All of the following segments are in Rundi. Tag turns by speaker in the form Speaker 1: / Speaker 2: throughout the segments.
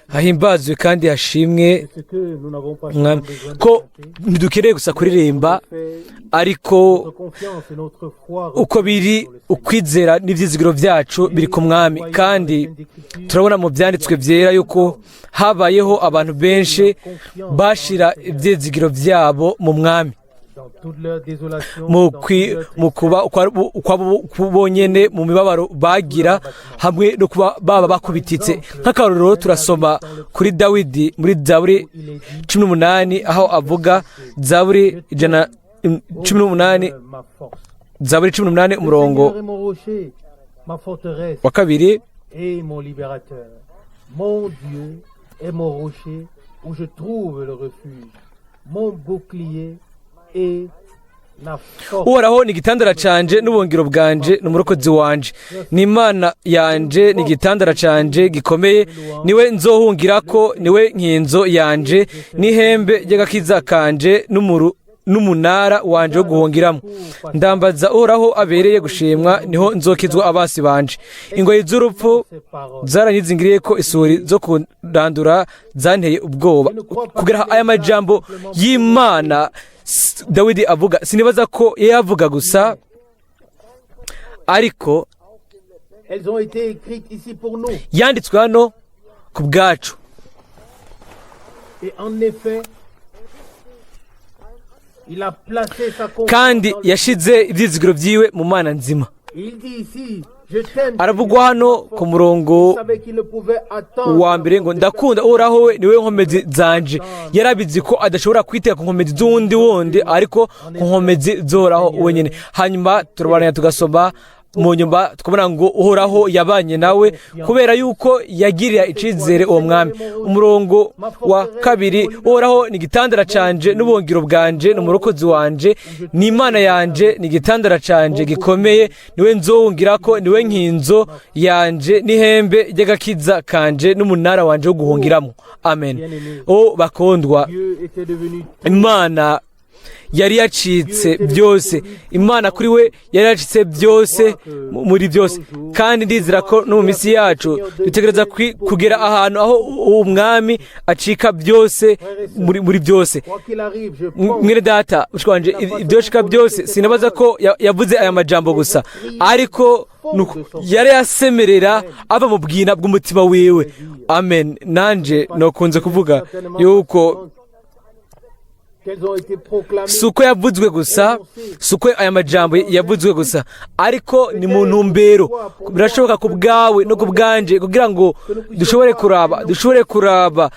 Speaker 1: Hahimbazwe kandi hashimwe Mwami, ko ntidukeneye gusa kuririmba, ariko uko biri, ukwizera n'ibyizigiro byacu biri ku Mwami. Kandi turabona mu Byanditswe Byera yuko habayeho abantu benshi bashira ibyizigiro byabo mu Mwami mu kuba ukwabo bonyene, mu mibabaro bagira hamwe no kuba baba bakubititse. Nk'akarorero, turasoma kuri Dawidi muri Zaburi 18, aho avuga, Zaburi 118, Zaburi 18, umurongo wa 2:
Speaker 2: Et mon libérateur. Mon Dieu est mon rocher où je trouve le refuge, mon bouclier et la force.
Speaker 1: "Uhoraho ni igitandara canje n'ubuhungiro bwanje, ni umurokozi wanje, ni Imana yanje, ni igitandara canje gikomeye, niwe nzohungirako, niwe nkinzo yanje n'ihembe ry'agakiza kanje n'umunara wanje wo guhungiramo. Ndambaza Uhoraho abereye gushimwa, niho nzokizwa abansi banje. Ingoyi z'urupfu
Speaker 2: Ces paroles.
Speaker 1: zaranyizingiriye ko, isuri zo kurandura zanteye ubwoba." Kugira aya majambo y'Imana Dawidi avuga, sinibaza ko yayavuga gusa, ariko
Speaker 2: Elles ont été écrites ici pour nous.
Speaker 1: yanditswe hano ku bwacu.
Speaker 2: Et en effet, il a placé sa confiance
Speaker 1: Kandi
Speaker 2: dans le
Speaker 1: yashize ibyizigiro byiwe mu Mana nzima.
Speaker 2: Il dit ici: "Je t'aime."
Speaker 1: Aravugwa hano ku murongo wa 1 ngo: "Ndakunda Uhoraho, we niwe nkomezi zanje." Yarabizi ko adashobora kwitega ku nkomezi z'uwundi wundi, ariko ku nkomezi z'Uhoraho wenyine. Hanyuma turabaranya, tugasoma mu nyuma, tukabona ngo Uhoraho yabanye nawe kubera yuko yagirira icizere uwo Mwami. Umurongo wa 2: "Uhoraho ni igitandara canje n'ubuhungiro bwanje, ni umurokozi wanje, ni Imana yanje, ni igitandara canje gikomeye, niwe nzowungirako, niwe nkinzo yanje n'ihembe ry'agakiza kanje n'umunara wanje wo guhungiramo." Amen. O bakundwa, Imana yari yacitse byose, Imana kuri we yari yacitse byose muri byose. Kandi ndizera ko no mu minsi yacu dutegereza kugera ahantu aho Umwami acika byose muri byose. Mwene data wanje, ibyoshika byose, sinabaza ko yavuze aya majambo gusa, ariko yari yasemerera ava mu bwina bw'umutima wiwe. Amen. Nanje nokunze kuvuga yuko si uko yavuzwe gusa, si uko aya majambo yavuzwe gusa, ariko ni mu ntumbero birashoboka ku bwawe no ku bwanje, kugira ngo dushobore kuraba,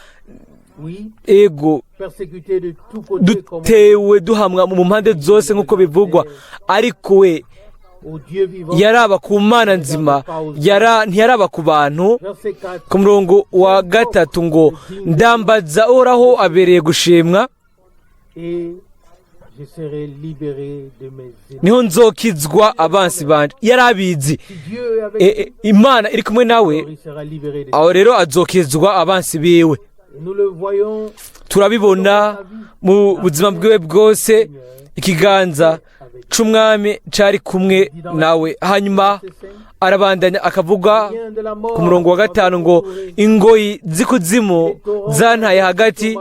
Speaker 1: ego, dutewe, duhamwa mu mpande zose nk'uko bivugwa, ariko we yaraba ku Mana nzima, ntiyaraba ku bantu. Ku murongo wa 3 ngo: "Ndambaza Uhoraho abereye gushimwa, niho nzokizwa abansi banje." Yari abizi, Imana iri kumwe nawe, aho rero azokizwa abansi biwe. Turabibona mu buzima bwiwe bwose, ikiganza c'Umwami cari kumwe nawe. Hanyuma arabandanya akavuga ku murongo wa 5 ngo: "Ingoyi z'ikuzimu zantaye hagati,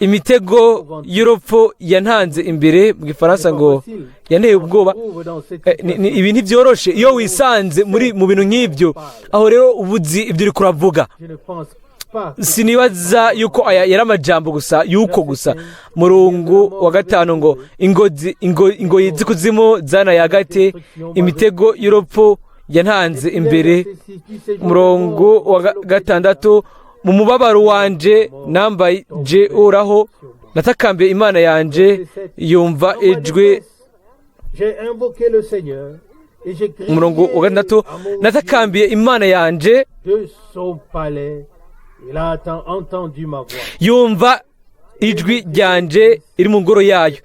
Speaker 1: imitego y'urupfu yantanze imbere." Mu Gifaransa ngo yanteye ubwoba. Ibi ntibyoroshe. Iyo wisanze muri mu bintu nk'ibyo, aho rero ubuzi ibyo uri kuravuga. Sinibaza yuko aya yari amajambo gusa yuko gusa. Murongo wa 5 ngo: "Ingoyi z'ikuzimu zanaye hagati, imitego y'urupfu yantanze imbere." Umurongo wa 6: "Mu mubabaro wanje nambaje Uhoraho, natakambiye Imana yanje, yumva ijwi." Umurongo wa 6: "Natakambiye Imana yanje, yumva ijwi ryanje iri mu ngoro yayo.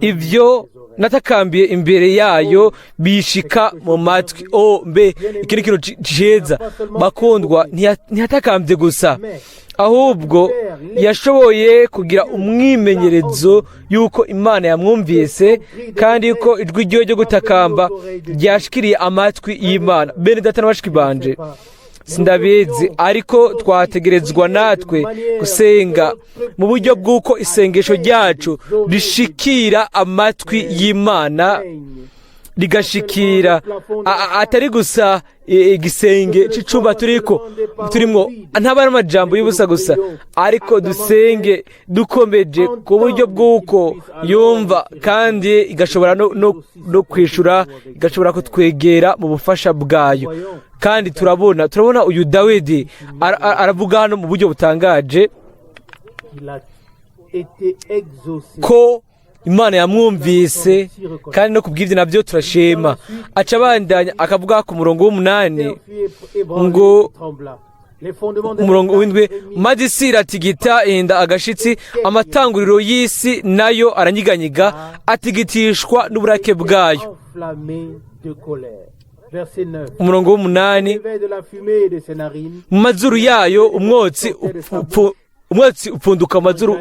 Speaker 1: Ibyo natakambiye imbere yayo bishika mu matwi." O mbe iki ni ikintu ciza, bakundwa! Ntiyatakambye gusa, ahubwo yashoboye kugira umwimenyerezo y'uko Imana yamwumvise, kandi yuko ijwi ryiwe ryo gutakamba ryashikiriye amatwi y'Imana. Bene data na bashiki banje. Sindabizi, ariko twategerezwa natwe gusenga mu buryo bw'uko isengesho ryacu rishikira amatwi y'Imana, rigashikira atari gusa igisenge c'icumba turiko turimwo, ntaba ari amajambo y'ubusa gusa, ariko dusenge dukomeje ku buryo bw'uko yumva kandi igashobora no kwishura, igashobora kutwegera mu bufasha bwayo. Kandi turabona uyu Dawidi aravuga hano mu buryo butangaje
Speaker 2: Il a été exaucé.
Speaker 1: ko Imana yamwumvise, kandi no kubw'ibyo nabyo turashima. Aca abandanya akavuga ku murongo w'umunani ngo umurongo w'indwi: "Maze isi iratigita, ihinda agashitsi, amatanguriro y'isi nayo aranyiganyiga, atigitishwa n'uburake bwayo."
Speaker 2: Enflammé de colère. Verset 9.
Speaker 1: Umurongo w'umunani:
Speaker 2: De la fumée de ses narines.
Speaker 1: "Mu mazuru yayo umwotsi upfunduka mu mazuru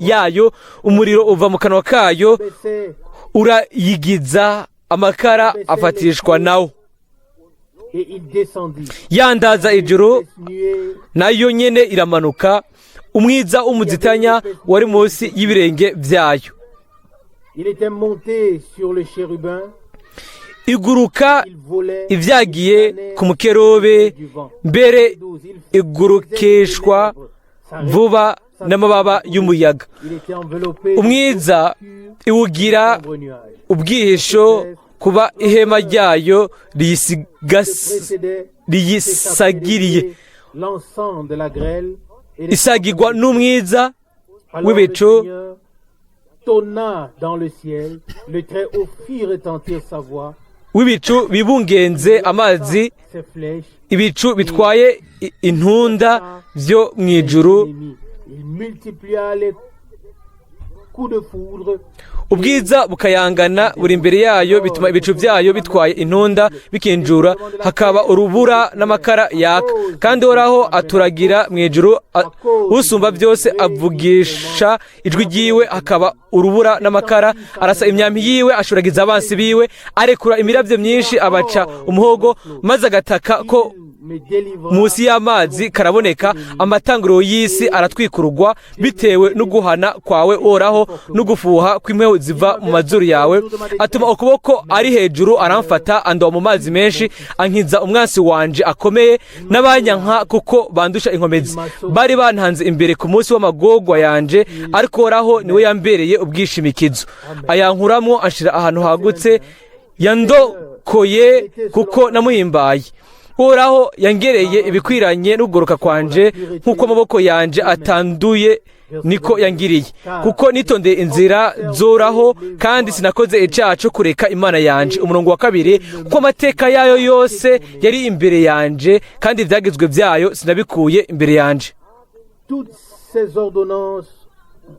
Speaker 1: yayo, umuriro uva mu kanwa kayo,
Speaker 2: Baissait
Speaker 1: urayigiza amakara, afatishwa nawo."
Speaker 2: Et il descendit.
Speaker 1: "Yandaza ijuru,
Speaker 2: Nuée
Speaker 1: nayo nyene iramanuka, umwiza w'umuzitanya wari munsi y'ibirenge byayo."
Speaker 2: Il était monté sur le chérubin.
Speaker 1: Iguruka
Speaker 2: Il volait.
Speaker 1: ivyagiye ku mukerobe, mbere igurukishwa vuba n'amababa y'umuyaga.
Speaker 2: Il était enveloppé
Speaker 1: Umwiza iwugira
Speaker 2: de nuages.
Speaker 1: ubwihisho kuba ihema ryayo
Speaker 2: Précédait
Speaker 1: riyisagiriye.
Speaker 2: L'encens de la grêle et les
Speaker 1: Isagirwa n'umwiza
Speaker 2: Alors
Speaker 1: w'ibicu.
Speaker 2: le Seigneur tonna dans le ciel, le Très-Haut fit retentir sa voix,
Speaker 1: w'ibicu bibungenze amazi,
Speaker 2: ses flèches,
Speaker 1: ibicu bitwaye intunda byo mu ijuru.
Speaker 2: ennemis. Il multiplia les coups de foudre.
Speaker 1: Ubwiza bukayangana buri imbere yayo, bituma ibicu byayo bitwaye intunda bikinjura, hakaba urubura n'amakara yaka. Kandi Uhoraho aturagira mu ijuru, Usumba byose avugisha ijwi ryiwe, hakaba urubura n'amakara. Arasa imyambi yiwe, ashuragiza abansi biwe, arekura imirabyo myinshi, abaca umuhogo, maze agataka ko
Speaker 2: Me délivra.
Speaker 1: munsi y'amazi karaboneka. Amatanguriro y'isi aratwikururwa bitewe no guhana kwawe, Uhoraho, no gufuha kw'impeho ziva mu mazuru yawe. Atuma ukuboko ari hejuru, aramfata, andoha mu mazi menshi, ankiza umwansi wanje akomeye n'abanyanka, kuko bandusha inkomezi. Bari bantanze imbere ku munsi w'amagorwa yanje, ariko Uhoraho niwe yambereye ubwishimikizo, ayankuramwo, anshira ahantu hagutse, yandokoye kuko namuhimbaye. Uhoraho yangereye ibikwiranye n'ugoroka kwanje, nk'uko amaboko yanje atanduye niko yangiriye, kuko nitondeye inzira zoraho, kandi sinakoze icyaha cyo kureka Imana yanje. Umurongo wa kabiri: "Kuko amateka yayo yose yari imbere yanje, kandi ibyagezwe byayo sinabikuye imbere yanje."
Speaker 2: Toutes ces ordonnances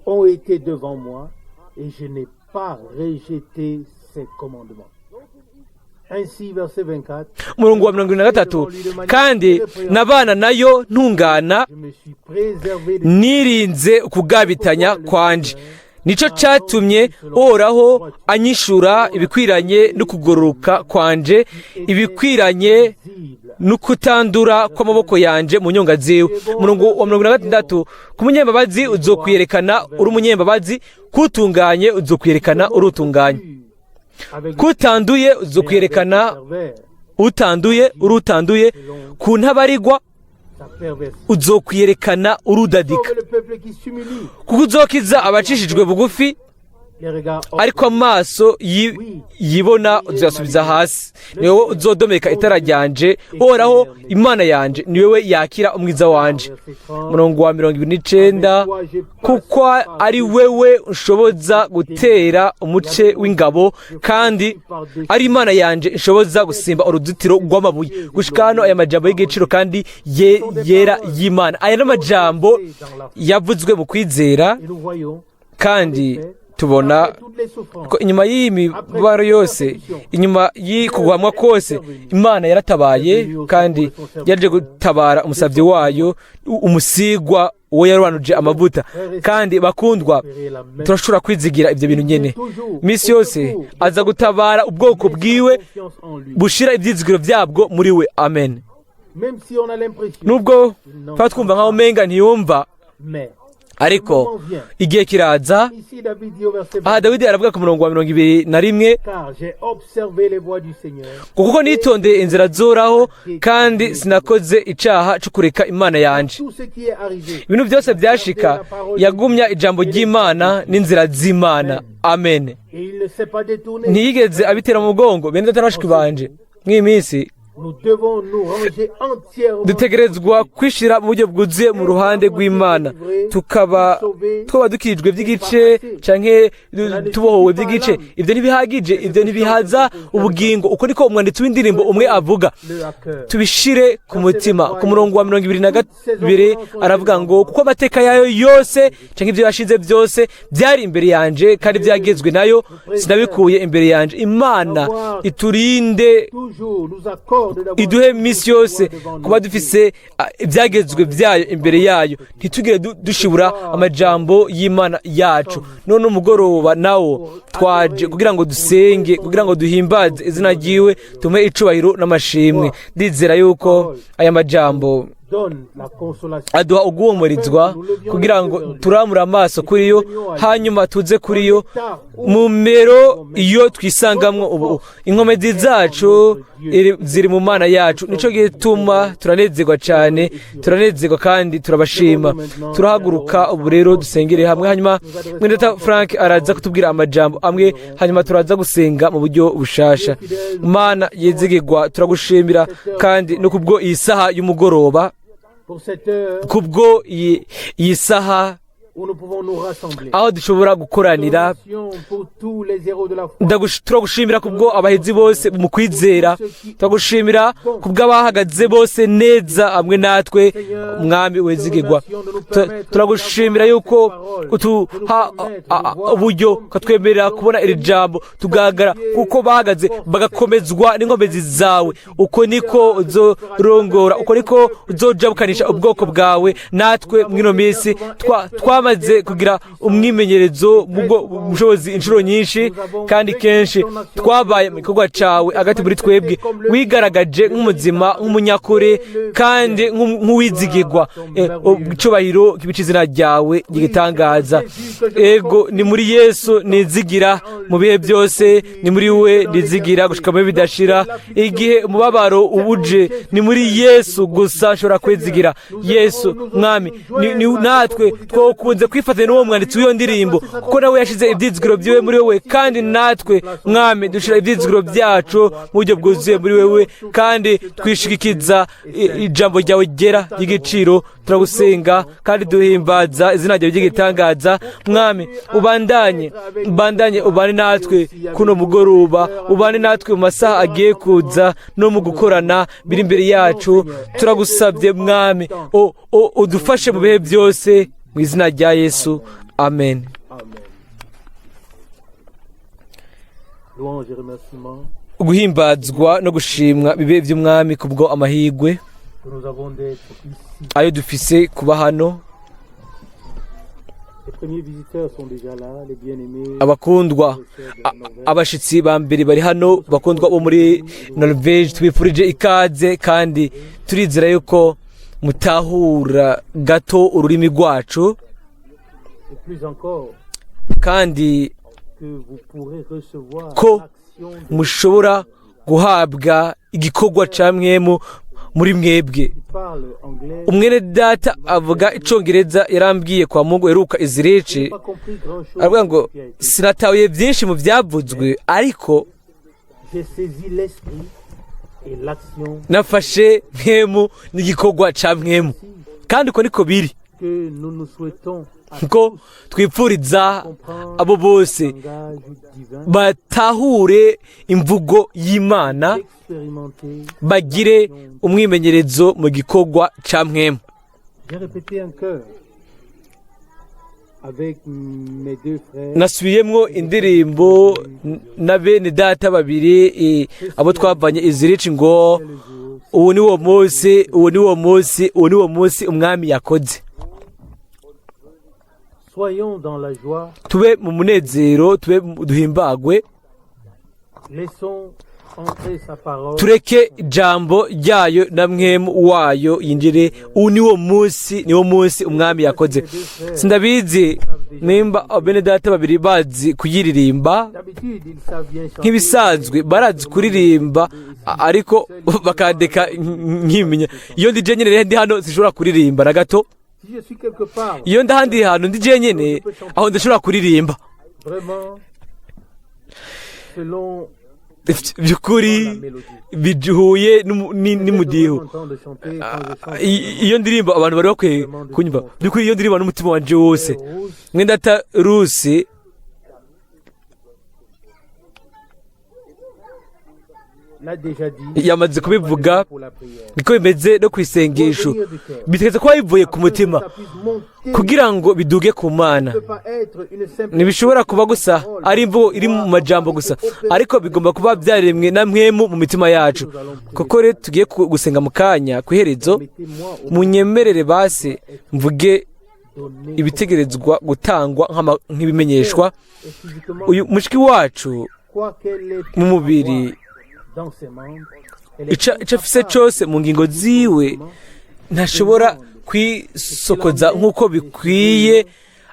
Speaker 2: ont été devant moi et je n'ai pas rejeté ses commandements. Ainsi, verset 24,
Speaker 1: Umurongo wa 73: "Kandi nabana nayo ntungana,
Speaker 2: je me suis préservé de
Speaker 1: nirinze ukugabitanya kwanje. Nico cyatumye Uhoraho anyishura ibikwiranye no kugororoka kwanje, ibikwiranye
Speaker 2: visible.
Speaker 1: n'ukutandura kw'amaboko yanje mu nyonga ziwe." Umurongo wa 66: "Ku munyembabazi uzokwiyerekana uri umunyembabazi, kutunganye uzokwiyerekana uri utunganye,
Speaker 2: Avec
Speaker 1: kutanduye uzokwiyerekana
Speaker 2: pervers,
Speaker 1: utanduye uri utanduye, ku ntabarigwa
Speaker 2: sa perversion.
Speaker 1: uzokwiyerekana urudadika."
Speaker 2: Sauve le peuple qui s'humilie,
Speaker 1: Kuko uzokiza abacishijwe bugufi,
Speaker 2: les regards
Speaker 1: ariko amaso yibona uzayasubiza hasi. Ni wowe uzodomeka itara ryanje, Uhoraho Imana yanje, ni wowe yakira umwiza wanje.
Speaker 2: Verset 30,
Speaker 1: Umurongo wa 29: "Kuko ari wewe ushoboza gutera umuce w'ingabo, kandi ari Imana yanje inshoboza gusimba uruzitiro rw'amabuye." Gushika hano aya majambo y'igiciro kandi yera y'Imana, aya ni amajambo yavuzwe mu kwizera.
Speaker 2: Et nous voyons
Speaker 1: Kandi tubona
Speaker 2: toutes les souffrances,
Speaker 1: ko inyuma y'iyi mibabaro yose, inyuma y'ikuguhamwa kose, Imana yaratabaye, kandi yaje gutabara umusabyi wayo, umusigwa, uwo yarobanuje amavuta. Kandi bakundwa,
Speaker 2: ferait la même
Speaker 1: turashobora kwizigira ibyo bintu nyene. Misi yose aza gutabara ubwoko bwiwe
Speaker 2: confiance en lui.
Speaker 1: bushira ibyizigiro byabwo muri we. Amen.
Speaker 2: Même si on a l'impression
Speaker 1: Nubwo
Speaker 2: qu'il n'entend
Speaker 1: tuba twumva nkaho
Speaker 2: pas,
Speaker 1: umenga ntiyumva,
Speaker 2: mais
Speaker 1: ariko
Speaker 2: le moment vient.
Speaker 1: igihe kiraza.
Speaker 2: Ici, David dit au verset
Speaker 1: Aha
Speaker 2: 20,
Speaker 1: Dawidi aravuga ku murongo wa 21:
Speaker 2: car j'ai observé les voies du Seigneur.
Speaker 1: Ngo kuko nitondeye inzira z'Uhoraho, kandi sinakoze icaha co kureka Imana yanje.
Speaker 2: Tout ce qui est arrivé,
Speaker 1: Ibintu byose byashika, yagumya ijambo ry'Imana n'inzira z'Imana. Amen.
Speaker 2: et il ne s'est pas détourné.
Speaker 1: Ntiyigeze abitera mu mugongo. Bene data na bashiki banje, mw'iyi minsi
Speaker 2: Nous devons nous ranger entièrement
Speaker 1: dutegerezwa kwishira mu buryo bwuzuye mu ruhande rw'Imana, tukaba twaba dukirijwe by'igice canke tubohowe by'igice. Ibyo ntibihagije, ibyo ntibihaza ubugingo. Uko niko umwanditsi w'indirimbo umwe avuga.
Speaker 2: le à cœur.
Speaker 1: Tubishire ku mutima. Ku murongo wa 22 aravuga ngo kuko amateka yayo yose canke ibyo yashize byose byari imbere yanje, kandi byagezwe nayo, sinabikuye imbere yanje. Imana iturinde,
Speaker 2: Toujours nous accorde d'avoir
Speaker 1: iduhe iminsi yose kuba dufise ibyagezwe byayo imbere yayo, ntitugire dushibura amajambo y'Imana yacu. None umugoroba nawo twaje kugira ngo dusenge, kugira ngo duhimbaze izina ryiwe, tumuhe icubahiro n'amashimwe. Ndizera yuko aya majambo
Speaker 2: donne la consolation.
Speaker 1: aduha uguhumurizwa kugira ngo turamure amaso kuri yo, hanyuma tuze kuri yo mu mero iyo twisangamwo ubu. Inkomezi zacu ziri mu Mana yacu. Nico gituma turanezerwa cyane, turanezerwa kandi turabashima. Turahaguruka ubu rero dusengere hamwe, hanyuma mwene Frank araza kutubwira amajambo amwe, hanyuma turaza gusenga mu buryo bushasha. Mana yizigirwa, turagushimira kandi no kubwo iyi saha y'umugoroba,
Speaker 2: Pour cette heure
Speaker 1: kubwo iyi saha
Speaker 2: où nous pouvons nous rassembler.
Speaker 1: aho dushobora gukoranira.
Speaker 2: Remercions pour tous les héros de la foi.
Speaker 1: Turagushimira kubwo abahizi bose mu kwizera, turagushimira kubw'abahagaze bose neza hamwe natwe, Mwami wezigirwa. Turagushimira yuko utuha uburyo, ukatwemerera kubona iri jambo, tugaragara kuko bahagaze bagakomezwa n'inkomezi zawe. Uko niko uzorongora, uko niko uzojabukanisha ubwoko bwawe. Natwe mw'ino minsi twamaze kugira umwimenyerezo mu bwo bushobozi inshuro nyinshi kandi kenshi. Twabaye mu gikorwa cawe hagati muri twebwe, wigaragaje nk'umuzima, nk'umunyakuri kandi nk'uwizigirwa. Icubahiro kibica izina ryawe ry'igitangaza. Ego, ni muri Yesu nizigira mu bihe byose, ni muri we nizigira gushika mu bihe bidashira. Igihe umubabaro ubuje, ni muri Yesu gusa nshobora kwizigira. Yesu Mwami, ni natwe twokunze kwifatanya n'uwo mwanditsi w'iyo ndirimbo, kuko nawe yashize ibyizigiro byiwe muri wowe. Kandi natwe, Mwami, dushira ibyizigiro byacu mu buryo bwuzuye muri wewe, kandi twishigikiza ijambo ryawe ryera ry'igiciro. Turagusenga kandi duhimbaza izina ryawe ry'igitangaza. Mwami, ubandanye, ubandanye ubane natwe kuno mugoroba, ubane natwe mu masaha agiye kuza no mu gukorana biri imbere yacu. Turagusabye Mwami, udufashe mu bihe byose, mu izina rya Yesu, amen.
Speaker 2: Amen. Louange et remerciements
Speaker 1: Guhimbazwa no gushimwa bibe by'Umwami kubwo amahirwe
Speaker 2: que nous avons d'être ici.
Speaker 1: ayo dufise kuba hano.
Speaker 2: Les premiers visiteurs sont déjà là, les bien-aimés.
Speaker 1: Abakundwa,
Speaker 2: Les sœurs de la Norvège.
Speaker 1: Abashitsi ba mbere bari hano, bakundwa bo muri Norvege, tubifurije ikaze kandi turizera yuko mutahura gato ururimi rwacu,
Speaker 2: Et plus encore,
Speaker 1: kandi
Speaker 2: que vous pourrez recevoir
Speaker 1: ko
Speaker 2: l'action de
Speaker 1: mushobora guhabwa igikorwa ca mwemu muri mwebwe.
Speaker 2: qui parle anglais.
Speaker 1: Umwene data avuga icongereza yarambwiye kwa Mungu heruka izirici,
Speaker 2: J'ai pas compris grand-chose
Speaker 1: aravuga ngo
Speaker 2: de ce qui a été.
Speaker 1: sinatahuye byinshi mu byavuzwe, ariko
Speaker 2: J'ai saisi l'esprit et l'action
Speaker 1: nafashe mwemu n'igikorwa ca mwemu. Kandi uko niko biri,
Speaker 2: que nous nous souhaitons à
Speaker 1: ko twipfuriza abo bose
Speaker 2: langage divin,
Speaker 1: batahure imvugo y'Imana,
Speaker 2: expérimenter.
Speaker 1: bagire umwimenyerezo mu gikorwa ca mwemu.
Speaker 2: J'ai répété un chœur avec mes deux frères.
Speaker 1: Nasubiyemwo indirimbo na bene data babiri, abo twavanye izirici, ngo
Speaker 2: Le jour,
Speaker 1: ubu ni wo munsi, ubu ni wo munsi, ubu ni wo munsi Umwami yakoze.
Speaker 2: Soyons dans la joie,
Speaker 1: Tube mu munezero, tube duhimbagwe.
Speaker 2: laissons Entrer sa parole.
Speaker 1: Tureke ijambo ryayo na mwemu wayo yinjire. Ubu niwo munsi, niwo munsi umwami yakoze. Sindabizi nimba bene data babiri bazi kuyiririmba.
Speaker 2: D'habitude, ils savent bien chanter.
Speaker 1: Nk'ibisanzwe barazi kuririmba, ariko bakandeka nkimenya. Iyo ndi jenyine rero ndi hano, sinshobora kuririmba na gato.
Speaker 2: Si je suis quelque part,
Speaker 1: Iyo ndi ahandi hantu ndi jenyine, aho ndashobora kuririmba.
Speaker 2: vraiment, selon
Speaker 1: By'ukuri
Speaker 2: la mélodie.
Speaker 1: bihuye n'umudiho.
Speaker 2: Content de chanter quand je chante.
Speaker 1: Iyo ndirimbo abantu bari bakwiye kunyumva. By'ukuri iyo ndirimbo n'umutima wanje wose.
Speaker 2: Rouge,
Speaker 1: Mwendata Rusi
Speaker 2: l'a déjà dit.
Speaker 1: yamaze kubivuga.
Speaker 2: Pour la prière.
Speaker 1: Niko bimeze no ku isengesho,
Speaker 2: Venir du cœur.
Speaker 1: bitegetse kuba bivuye ku mutima
Speaker 2: Que ça puisse monter.
Speaker 1: kugira ngo biduge ku Mana.
Speaker 2: Ne peut pas être une simple
Speaker 1: Ntibishobora kuba gusa ari imvugo iri mu majambo gusa, ariko bigomba kuba byaremwe na mwemu mu mitima yacu. Kuko rero tugiye gusenga mu kanya ku iherezo.
Speaker 2: Mettez-moi au
Speaker 1: Munyemerere basi mvuge
Speaker 2: donné
Speaker 1: ibitegerezwa gutangwa nk'ibimenyeshwa.
Speaker 2: et physiquement,
Speaker 1: Uyu mushiki wacu
Speaker 2: quoi qu'elle ait
Speaker 1: mu mubiri,
Speaker 2: dans ses membres, elle est
Speaker 1: ico afise cose mu ngingo ziwe, ntashobora kwisokoza nk'uko bikwiye.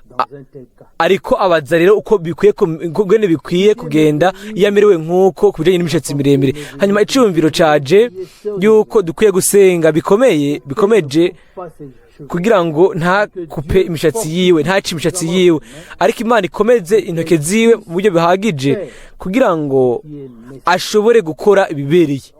Speaker 2: Dans un tel cas.
Speaker 1: Ariko abaza rero uko bikwiye kugene bikwiye kugenda iyo amerewe nk'uko ku bijyanye n'imishatsi miremire. Hanyuma iciyumviro caje yuko dukwiye gusenga bikomeye bikomeje
Speaker 2: Pas ses cheveux.
Speaker 1: kugira ngo ntakupe imishatsi yiwe, ntace imishatsi yiwe, ariko Imana ikomeze intoke ziwe mu buryo buhagije kugira ngo
Speaker 2: Qui est nécessaire.
Speaker 1: ashobore gukora ibibereye.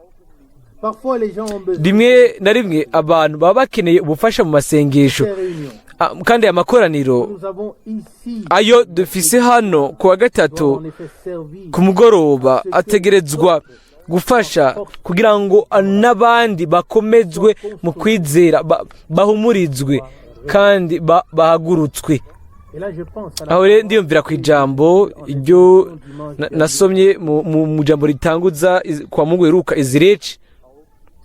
Speaker 2: Parfois, les gens ont besoin
Speaker 1: Rimwe na rimwe abantu baba bakeneye ubufasha mu masengesho.
Speaker 2: de ces réunions.
Speaker 1: Ah, kandi aya makoraniro
Speaker 2: Nous avons ici
Speaker 1: ayo dufise hano ku wa gatatu
Speaker 2: doivent en effet servir
Speaker 1: ku mugoroba ategerezwa gufasha kugira ngo n'abandi bakomezwe mu kwizera, bahumurizwe kandi bahagurutswe.
Speaker 2: Et là, je pense à la
Speaker 1: Aho rero ndiyumvira ku ijambo iryo nasomye mu jambo ritanguza kwa Mungu heruka izireci.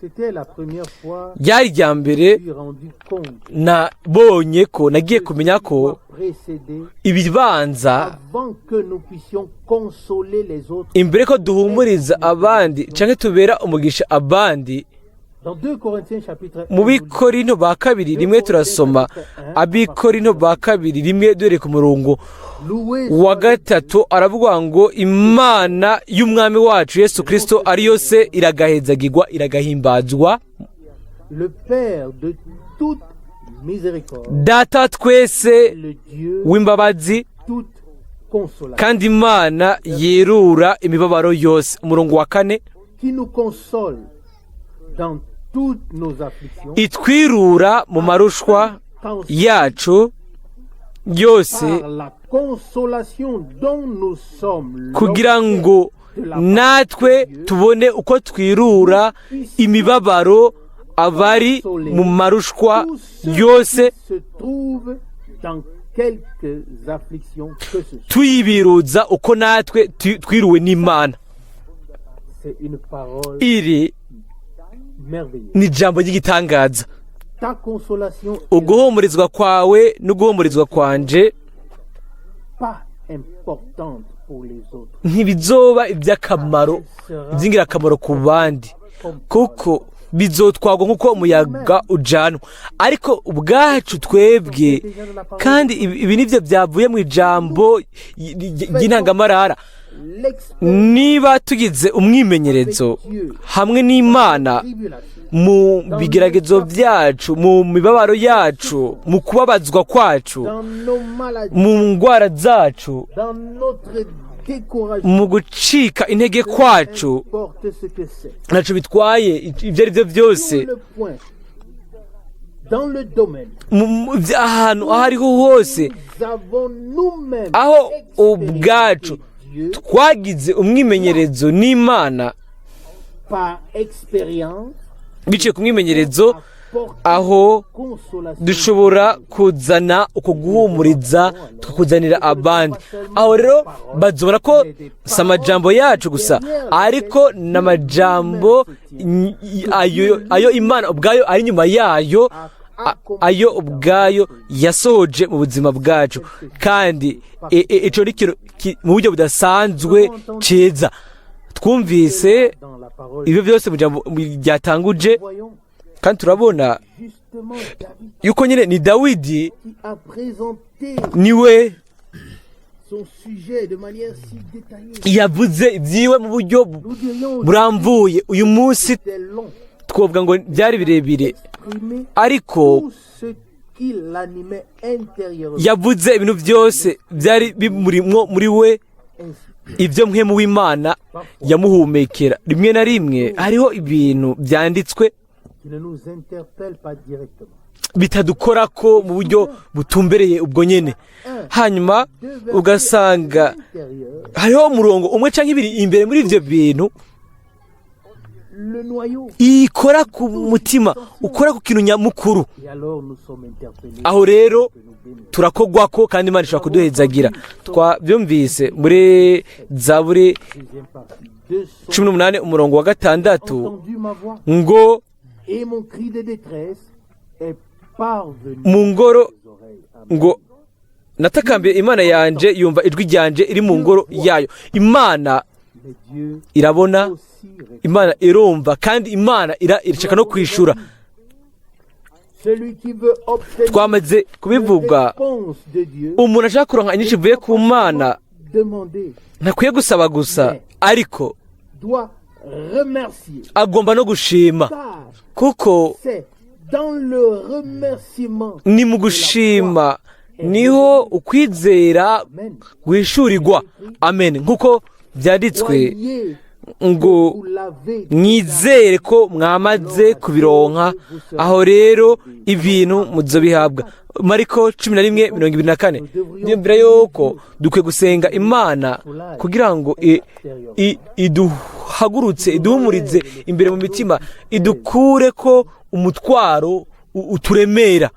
Speaker 2: C'était la première fois
Speaker 1: Ryari irya mbere
Speaker 2: que je me suis rendu compte
Speaker 1: nabonye ko nagiye kumenya ko
Speaker 2: précédé
Speaker 1: ibibanza
Speaker 2: avant que nous puissions consoler les autres.
Speaker 1: imbere ko duhumuriza abandi canke tubera umugisha abandi.
Speaker 2: Dans 2 Corinthiens chapitre 1,
Speaker 1: Mu Bikorinto ba kabiri rimwe turasoma, Abikorinto ba kabiri rimwe duhereye ku murongo
Speaker 2: loué
Speaker 1: wa gatatu, aravuga ngo: "Imana y'umwami wacu Yesu Kirisito ariyo se iragahezagirwa, iragahimbazwa,
Speaker 2: le Père de toute miséricorde,
Speaker 1: Data twese
Speaker 2: le Dieu
Speaker 1: w'imbabazi,
Speaker 2: toute consolation,
Speaker 1: kandi Imana yerura imibabaro yose." Umurongo wa kane:
Speaker 2: qui nous console dans toutes nos afflictions,
Speaker 1: "Itwirura mu marushwa yacu yose,
Speaker 2: par la consolation dont nous sommes
Speaker 1: kugira ngo natwe tubone uko twirura imibabaro abari mu marushwa
Speaker 2: tous ceux
Speaker 1: yose,
Speaker 2: qui se trouvent dans quelques afflictions que ce soit.
Speaker 1: Tuyibiruza uko natwe twiruwe n'Imana."
Speaker 2: C'est une parole
Speaker 1: Iri
Speaker 2: merveilleuse.
Speaker 1: ni ijambo ry'igitangaza.
Speaker 2: Ta consolation est
Speaker 1: Uguhumurizwa kwawe n'uguhumurizwa kwanje
Speaker 2: pas importante pour les autres.
Speaker 1: ntibizoba iby'akamaro, iby'ingirakamaro ku bandi, kuko bizotwagwa nk'uko umuyaga ujanwa. Ariko ubwacu twebwe, kandi ibi nibyo byavuye mu ijambo ry'intangamarara,
Speaker 2: L'expérience
Speaker 1: niba tugize umwimenyerezo hamwe n'Imana
Speaker 2: tribulation,
Speaker 1: mu bigeragezo byacu, mu mibabaro yacu, mu kubabazwa kwacu,
Speaker 2: dans nos maladies,
Speaker 1: mu ndwara zacu,
Speaker 2: dans notre découragement,
Speaker 1: mu gucika intege kwacu,
Speaker 2: importe ce que c'est.
Speaker 1: ntacyo bitwaye ibyo ari byo byose,
Speaker 2: Sur le point, dans le domaine,
Speaker 1: ahantu aho ariho hose
Speaker 2: nous avons nous-mêmes
Speaker 1: aho ubwacu
Speaker 2: expérimenté Dieu
Speaker 1: twagize umwimenyerezo n'Imana,
Speaker 2: par expérience,
Speaker 1: biciye ku mwimenyerezo,
Speaker 2: apporte
Speaker 1: aho
Speaker 2: consolation.
Speaker 1: dushobora kuzana uko guhumuriza tukakuzanira abandi. Aho rero bazobona ko si amajambo yacu gusa, ariko n'amajambo ayo Imana ubwayo ari inyuma yayo, ayo ubwayo yasohoje mu buzima bwacu. Kandi ico ni ikintu mu buryo budasanzwe ceza. Twumvise
Speaker 2: dans la parole.
Speaker 1: Ibyo byose mu jambo ryatanguje.
Speaker 2: Voyons
Speaker 1: Kandi turabona
Speaker 2: justement David
Speaker 1: yuko nyine ni Dawidi
Speaker 2: qui a présenté
Speaker 1: niwe
Speaker 2: son sujet de manière si détaillée.
Speaker 1: yavuze ibyiwe mu buryo
Speaker 2: Nous dirions
Speaker 1: burambuye. Uyu munsi
Speaker 2: c'était long.
Speaker 1: twavuga ngo byari birebire,
Speaker 2: Exprimer
Speaker 1: ariko
Speaker 2: tout ce qui l'animait intérieurement.
Speaker 1: yavuze ibintu byose byari bimurimwo muri we,
Speaker 2: Ainsi,
Speaker 1: ibyo mpwemu w'Imana yamuhumekera. Rimwe na rimwe hariho ibintu byanditswe
Speaker 2: qui ne nous interpelle pas directement.
Speaker 1: bitadukora ko mu buryo butumbereye ubwo nyine, hanyuma
Speaker 2: Deux versets
Speaker 1: ugasanga
Speaker 2: intérieurs,
Speaker 1: hariho umurongo umwe cyangwa ibiri imbere muri ibyo bintu
Speaker 2: le noyau.
Speaker 1: ikora ku mutima, ukora ku kintu nyamukuru.
Speaker 2: Et alors nous sommes interpellés.
Speaker 1: Aho rero
Speaker 2: Que nous bénisse.
Speaker 1: turakogwa ko, kandi Imana ishobora kuduhezagira. Twabyumvise muri Zaburi
Speaker 2: Deuxième partie. 200
Speaker 1: 18, umurongo wa 6,
Speaker 2: entendu ma voix
Speaker 1: ngo
Speaker 2: et mon cri de détresse est parvenu
Speaker 1: mu ngoro
Speaker 2: aux oreilles. Amen.
Speaker 1: ngo natakambiye Imana yanje, yumva ijwi ryanje iri mu ngoro yayo. Imana
Speaker 2: Mais Dieu
Speaker 1: irabona,
Speaker 2: aussi répond.
Speaker 1: Imana irumva, kandi Imana irashaka no kwishura.
Speaker 2: Celui qui veut obtenir
Speaker 1: Twamaze kubivuga.
Speaker 2: une réponse de Dieu,
Speaker 1: Umuntu ashaka kuronka inyinshi ivuye ku Mana
Speaker 2: demander,
Speaker 1: ntakwiye gusaba gusa, ariko
Speaker 2: doit remercier.
Speaker 1: agomba no gushima,
Speaker 2: Car
Speaker 1: kuko
Speaker 2: c'est dans le remerciement.
Speaker 1: ni mu gushima niho ukwizera
Speaker 2: Amen.
Speaker 1: guhishurirwa. Amen. Nk'uko byanditswe
Speaker 2: Croyez
Speaker 1: ngo
Speaker 2: vous l'avez
Speaker 1: mwizere ko mwamaze kubironka, aho rero ibintu muzobihabwa. Mariko 11:24. Niyumvira yuko dukwiye gusenga Imana kugira ngo iduhagurutse, iduhumurize imbere mu mitima, idukure ko umutwaro uturemera.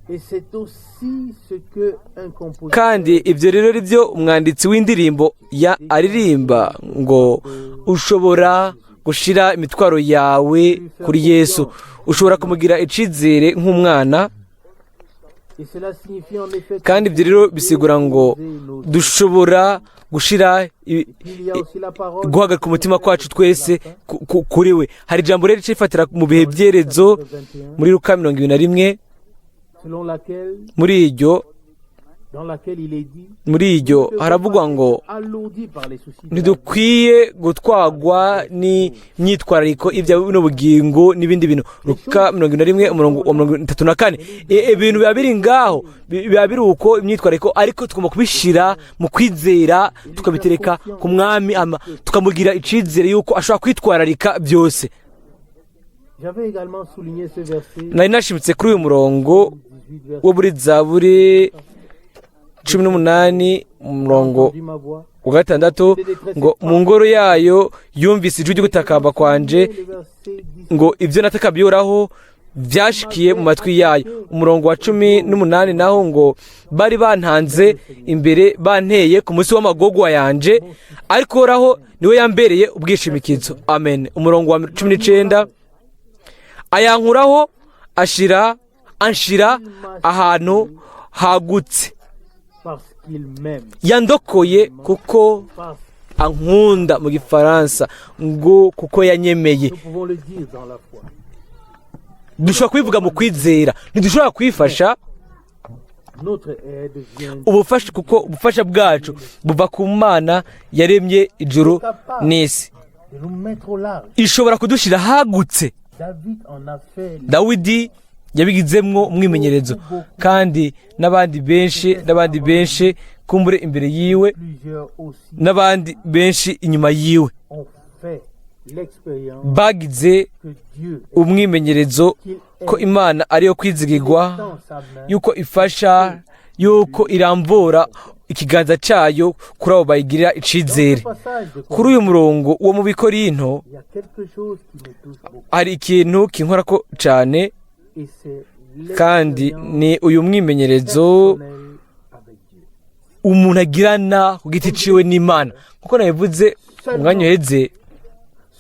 Speaker 2: Et c'est aussi ce que un compositeur
Speaker 1: Kandi ibyo rero ari byo umwanditsi w'indirimbo ya aririmba ngo ushobora gushira imitwaro yawe kuri Yesu, ushobora kumugira icizere nk'umwana.
Speaker 2: Et cela signifie en effet
Speaker 1: Kandi ibyo rero bisigura ngo dushobora gushira
Speaker 2: il y a aussi la parole
Speaker 1: guhagarika umutima kwacu twese kuri we. Hari ijambo rero rifatira mu bihe byerezo muri Luka 21,
Speaker 2: selon laquelle
Speaker 1: muri iryo
Speaker 2: dans laquelle il est dit
Speaker 1: muri iryo haravugwa ngo
Speaker 2: alourdi par les soucis de la vie.
Speaker 1: Ntidukwiye gutwagwa n'imyitwarariko ibya n'ubugingo n'ibindi bintu. Luka 21, umurongo wa 34. Ibintu biba biri ngaho, biba biri uko imyitwarariko, ariko tugomba kubishyira mu kwizera, tukabitereka ku Mwami, ama tukamugira icizere yuko ashobora kwitwararika byose.
Speaker 2: J'avais également souligné ce verset
Speaker 1: Nari nashimitse kuri uyu murongo
Speaker 2: 18 verset
Speaker 1: wo muri Zaburi 18, umurongo
Speaker 2: entendu ma voix
Speaker 1: wa 6, ngo mu ngoro yayo yumvise ijwi ry'ugutakamba kwanje,
Speaker 2: le verset 10
Speaker 1: ngo ibyo natakabiye Uhoraho byashikiye mu matwi yayo. Umurongo wa 18 naho ngo bari bantanze imbere, banteye ku munsi w'amagogwa yanje, ariko Uhoraho niwe yambereye ubwishimikizo. Amen. Umurongo wa 19, ayankuraho, ashira anshira ahantu hagutse,
Speaker 2: parce qu'il m'aime
Speaker 1: yandokoye kuko
Speaker 2: parce
Speaker 1: ankunda. Mu gifaransa ngo kuko yanyemeye.
Speaker 2: Nous pouvons le dire dans la foi.
Speaker 1: Dushobora kubivuga mu kwizera. Ntidushobora kwifasha.
Speaker 2: Notre aide vient
Speaker 1: Ubufasha, kuko ubufasha bwacu buva ku Mana yaremye ijuru n'isi.
Speaker 2: de nous mettre au large.
Speaker 1: Ishobora kudushyira hagutse.
Speaker 2: David en a fait
Speaker 1: Dawidi yabigizemwo umwimenyerezo, kandi n'abandi benshi, n'abandi benshi kumbure imbere yiwe,
Speaker 2: plusieurs aussi
Speaker 1: n'abandi benshi inyuma yiwe
Speaker 2: ont fait l'expérience
Speaker 1: bagize
Speaker 2: que Dieu
Speaker 1: umwimenyerezo ko Imana ariyo kwizigirwa,
Speaker 2: tend sa main
Speaker 1: yuko ifasha, yuko irambura ikiganza cyayo kuri abo bayigirira icizere.
Speaker 2: passage de
Speaker 1: Kuri uyu murongo wo mu Bikorinto,
Speaker 2: il y a quelque chose qui me touche beaucoup
Speaker 1: hari ikintu kinkorako cyane,
Speaker 2: et c'est
Speaker 1: kandi
Speaker 2: l'expérience
Speaker 1: ni uyu mwimenyerezo
Speaker 2: personnelle avec Dieu.
Speaker 1: umuntu agirana ku giti ciwe n'Imana. Nkuko nabivuze umwanya uheze,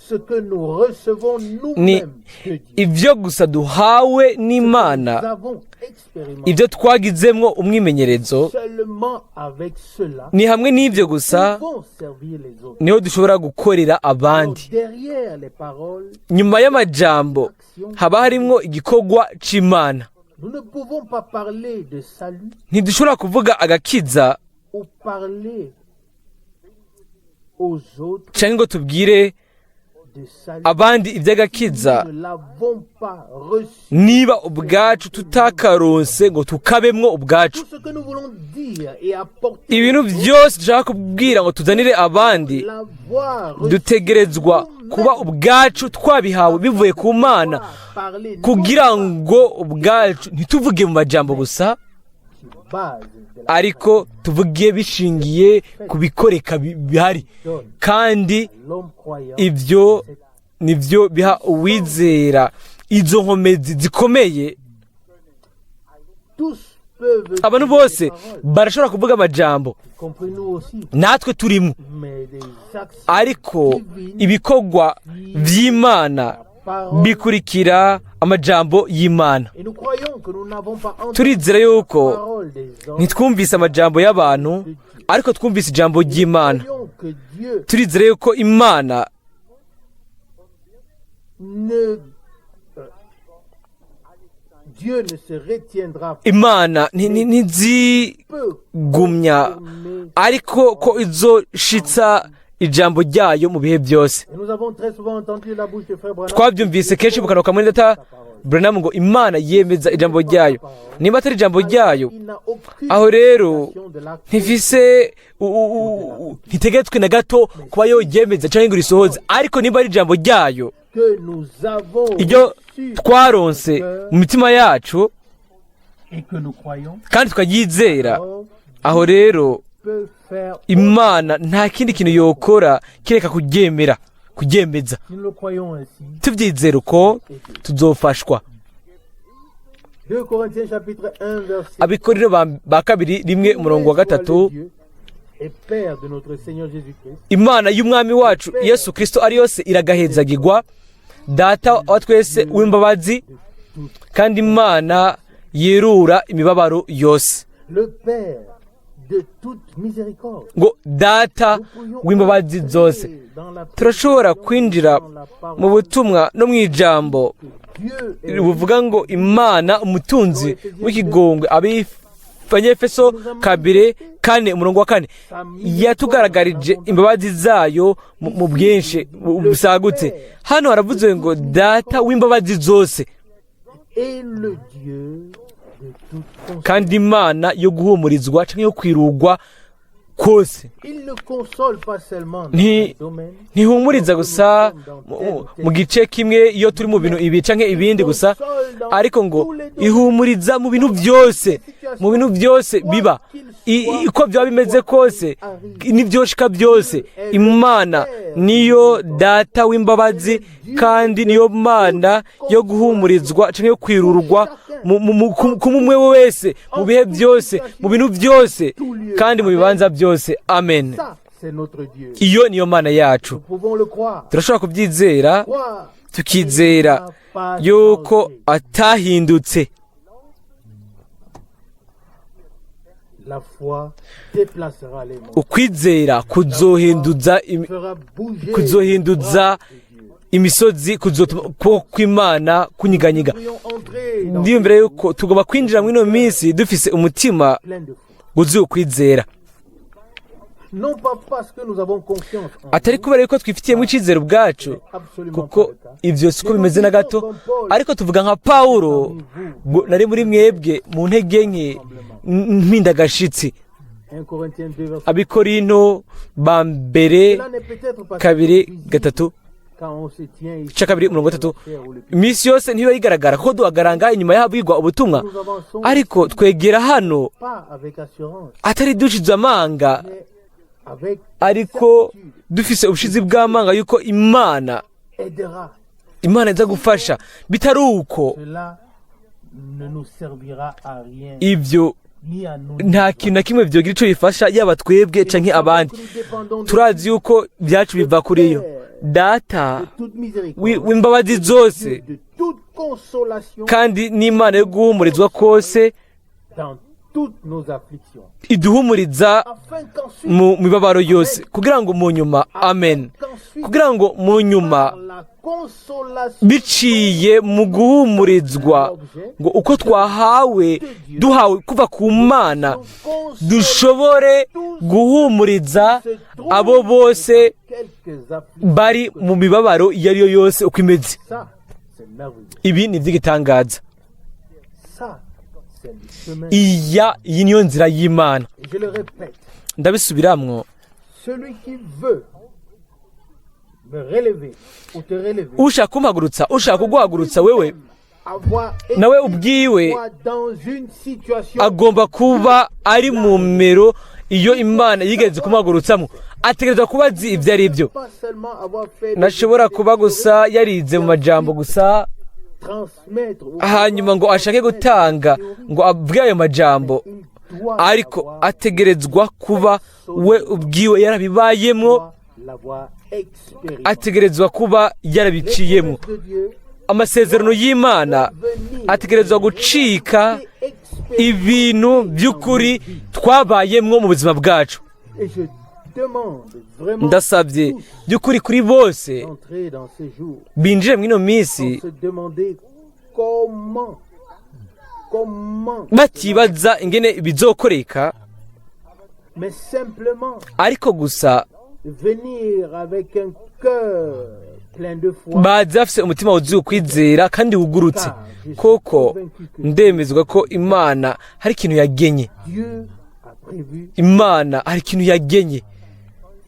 Speaker 2: Ce que nous recevons
Speaker 1: Ni
Speaker 2: nous-mêmes de Dieu.
Speaker 1: Ibyo gusa duhawe n'Imana,
Speaker 2: Nous avons expérimenté
Speaker 1: ibyo twagizemwo umwimenyerezo.
Speaker 2: Seulement avec cela,
Speaker 1: Ni hamwe n'ibyo gusa
Speaker 2: nous pouvons servir les autres.
Speaker 1: niho dushobora gukorera abandi.
Speaker 2: Alors, derrière les paroles,
Speaker 1: Nyuma y'amajambo haba harimwo igikorwa c'Imana.
Speaker 2: Nous ne pouvons pas parler de salut
Speaker 1: Ntidushobora kuvuga agakiza
Speaker 2: ou parler aux autres
Speaker 1: canke ngo tubwire
Speaker 2: de salut.
Speaker 1: Abandi iby'agakiza
Speaker 2: Nous ne l'avons pas reçu.
Speaker 1: Niba ubwacu tutakaronse ngo tukabemwo ubwacu.
Speaker 2: Tout ce que nous voulons dire et apporter,
Speaker 1: Ibintu byose dushaka kubwira ngo tuzanire abandi,
Speaker 2: l'avoir reçu,
Speaker 1: dutegerezwa kuba ubwacu twabihawe bivuye ku Mana,
Speaker 2: parler
Speaker 1: kugira ngo ubwacu ntituvuge mu majambo gusa,
Speaker 2: sur base de la
Speaker 1: ariko tuvuge bishingiye ku bikoreka bihari.
Speaker 2: Donne
Speaker 1: Kandi
Speaker 2: l'homme croyant
Speaker 1: ibyo nibyo biha uwizera izo nkomezi zikomeye.
Speaker 2: Tous peuvent
Speaker 1: Abantu
Speaker 2: dire
Speaker 1: bose
Speaker 2: des paroles,
Speaker 1: barashobora kuvuga amajambo,
Speaker 2: y compris nous aussi,
Speaker 1: natwe turimo,
Speaker 2: mais des actions
Speaker 1: ariko
Speaker 2: divines,
Speaker 1: ibikorwa by'Imana
Speaker 2: parole.
Speaker 1: Bikurikira amajambo y'Imana.
Speaker 2: Et nous croyons que nous n'avons pas entendu
Speaker 1: Turizera yuko
Speaker 2: la parole des hommes.
Speaker 1: Ntitwumvise amajambo y'abantu, ariko twumvise ijambo ry'Imana.
Speaker 2: Croyons que Dieu
Speaker 1: Turizera yuko Imana
Speaker 2: ne Dieu ne se retiendra
Speaker 1: Imana ntizigumya,
Speaker 2: peu confirmer.
Speaker 1: Ariko ko izoshitsa ijambo ryayo mu bihe byose.
Speaker 2: Et nous avons très souvent entendu la bouche de frère Branham.
Speaker 1: Twabyumvise kenshi mu kanwa ka mwene data Branham ngo Imana yemeza ijambo ryayo. Niba atari ijambo ryayo,
Speaker 2: Il n'a aucune
Speaker 1: aho rero
Speaker 2: obligation de la
Speaker 1: ntifise ntitegetswe na gato kuba yoryemeza cyangwa ngo irisohoze. Ariko niba ari ijambo ryayo
Speaker 2: que nous avons
Speaker 1: iryo
Speaker 2: reçu
Speaker 1: twaronse mu mitima yacu
Speaker 2: et que nous croyons,
Speaker 1: kandi tukaryizera,
Speaker 2: alors
Speaker 1: aho rero
Speaker 2: peut faire.
Speaker 1: Imana nta kindi kintu yokora kereka kuryemera, kuryemeza.
Speaker 2: Si nous le croyons ainsi,
Speaker 1: Tubyizera uko, tuzofashwa.
Speaker 2: 2 Corinthiens chapitre 1 verset
Speaker 1: Abakorinto ba kabiri 1 umurongo wa 3.
Speaker 2: Dieu et Père de notre Seigneur Jésus-Christ,
Speaker 1: Imana y'Umwami wacu Yesu Kirisito ari yose iragahezagirwa, Data wa twese w'imbabazi, kandi Imana yerura imibabaro yose.
Speaker 2: Le Père de toute miséricorde.
Speaker 1: Ngo Data w'imbabazi zose. Turashobora kwinjira mu butumwa no mu ijambo
Speaker 2: Dieu est
Speaker 1: buvuga ngo Imana umutunzi w'ikigongwe. Abanyefeso 2:4 umurongo wa 4, yatugaragarije imbabazi zayo mu bwinshi busagutse. Hano haravuze ngo Data w'imbabazi zose
Speaker 2: et le Dieu de toute consolation.
Speaker 1: Kandi Imana yo guhumurizwa cyangwa yo kwirugwa kose.
Speaker 2: Il ne console pas seulement dans un domaine,
Speaker 1: Ntihumuriza gusa mu gice kimwe iyo turi mu bintu ibi canke ibindi gusa, ariko ngo ihumuriza mu bintu byose, mu bintu byose biba. Uko byaba bimeze kose n'ibyoshika byose, Imana niyo Data w'imbabazi kandi niyo Mana yo guhumurizwa canke yo kwirurwa ku mumwe wese, mu bihe byose, mu bintu byose kandi mu bibanza byose. Amen.
Speaker 2: Ça, c'est notre Dieu.
Speaker 1: Iyo niyo Mana yacu.
Speaker 2: Nous pouvons le croire.
Speaker 1: Turashobora kubyizera,
Speaker 2: Croire
Speaker 1: tukizera
Speaker 2: n'a pas
Speaker 1: yuko
Speaker 2: changé.
Speaker 1: Atahindutse.
Speaker 2: La foi déplacera les montagnes,
Speaker 1: Ukwizera kuzohinduza
Speaker 2: fera bouger
Speaker 1: kuzohinduza
Speaker 2: le bras de Dieu.
Speaker 1: Imisozi, kuzotuma ukuboko kw'Imana kunyiganyiga.
Speaker 2: Nous pourrions entrer dans
Speaker 1: Ndiyumvira yuko tugomba kwinjira muri ino minsi dufise umutima
Speaker 2: plein de foi.
Speaker 1: Wuzuye ukwizera.
Speaker 2: Non pas parce que nous avons confiance en
Speaker 1: Atari kubera yuko twifitiyemo icyizere ubwacu,
Speaker 2: absolument
Speaker 1: kuko
Speaker 2: pas le cas.
Speaker 1: ibyo siko bimeze na gato, ariko tuvuga nka Pawulo ngo nari muri mwebwe mu ntege nke mpindagashitsi.
Speaker 2: 1 Corinthiens 2 verset.
Speaker 1: Abikorinto ba mbere
Speaker 2: Cela n'est peut-être pas
Speaker 1: 2
Speaker 2: visible
Speaker 1: 3
Speaker 2: quand on se tient ici
Speaker 1: cya 2 umurongo wa 3.
Speaker 2: sur la chair ou le pied.
Speaker 1: Iminsi yose ntiba yigaragara kuko duhagaranga inyuma y'ahabwirwa ubutumwa,
Speaker 2: Nous avançons
Speaker 1: ariko twegera hano
Speaker 2: pas avec assurance,
Speaker 1: atari dushize amanga,
Speaker 2: mais avec
Speaker 1: ariko
Speaker 2: certitude
Speaker 1: dufise ubushizi bw'amanga yuko Imana
Speaker 2: aidera.
Speaker 1: Imana iza gufasha. Bitari uko,
Speaker 2: Cela ne nous servira à rien,
Speaker 1: ibyo
Speaker 2: ni à nous.
Speaker 1: Nta kintu na kimwe byogira icyo bifasha, yaba twebwe canke abandi. Turazi yuko ibyacu biva kuri yo. Data
Speaker 2: de toute miséricorde,
Speaker 1: w'imbabazi zose
Speaker 2: Dieu de toute consolation
Speaker 1: kandi n'Imana yo guhumurizwa kose
Speaker 2: dans toutes nos afflictions,
Speaker 1: iduhumuriza
Speaker 2: afin qu'ensuite,
Speaker 1: mu mibabaro yose, kugira ngo mu nyuma, amen,
Speaker 2: qu'ensuite,
Speaker 1: kugira ngo mu nyuma
Speaker 2: par la consolation
Speaker 1: biciye mu guhumurizwa ngo uko twahawe, duhawe kuva ku Mana, dushobore guhumuriza abo bose
Speaker 2: quelques afflictions.
Speaker 1: bari mu mibabaro iyo ari yo yose uko imeze.
Speaker 2: Ça, c'est merveilleux.
Speaker 1: Ibi ni iby'igitangaza.
Speaker 2: Ça, c'est le chemin.
Speaker 1: Iyi niyo nzira y'Imana.
Speaker 2: Et je le répète,
Speaker 1: Ndabisubiramwo,
Speaker 2: celui qui veut me relever ou te relever,
Speaker 1: ushaka kumpagurutsa, ushaka kuguhagurutsa wewe,
Speaker 2: avoir été
Speaker 1: nawe ubwiwe
Speaker 2: toi dans une situation
Speaker 1: agomba kuba ari mu mero iyo Imana yigeze kumuhagurutsamo. Ategerezwa kuba azi ibyo ari byo.
Speaker 2: pas seulement avoir fait des
Speaker 1: Ntashobora kuba gusa yarize mu majambo gusa,
Speaker 2: transmettre ou
Speaker 1: hanyuma ngo ashake gutanga ngo abwire ayo majambo,
Speaker 2: il doit
Speaker 1: ariko
Speaker 2: avoir,
Speaker 1: ategerezwa kuba we ubwiwe yarabibayemwo,
Speaker 2: doit l'avoir expérimenté.
Speaker 1: Ategerezwa kuba yarabiciyemo.
Speaker 2: Les promesses de Dieu
Speaker 1: Amasezerano y'Imana
Speaker 2: venir
Speaker 1: ategerezwa gucika ibintu by'ukuri twabayemwo mu buzima bwacu.
Speaker 2: Et je demande vraiment
Speaker 1: Ndasabye by'ukuri kuri bose
Speaker 2: d'entrer dans ces jours
Speaker 1: binjire muri ino minsi
Speaker 2: sans se demander comment,
Speaker 1: batibaza ingene bizokoreka,
Speaker 2: mais simplement
Speaker 1: ariko gusa
Speaker 2: venir avec un cœur plein de foi.
Speaker 1: Baza bafise umutima wuzuye ukwizera kandi wugurutse, kuko ndemezwa ko Imana hari ikintu yagenye.
Speaker 2: Dieu a prévu.
Speaker 1: Imana hari ikintu yagenye.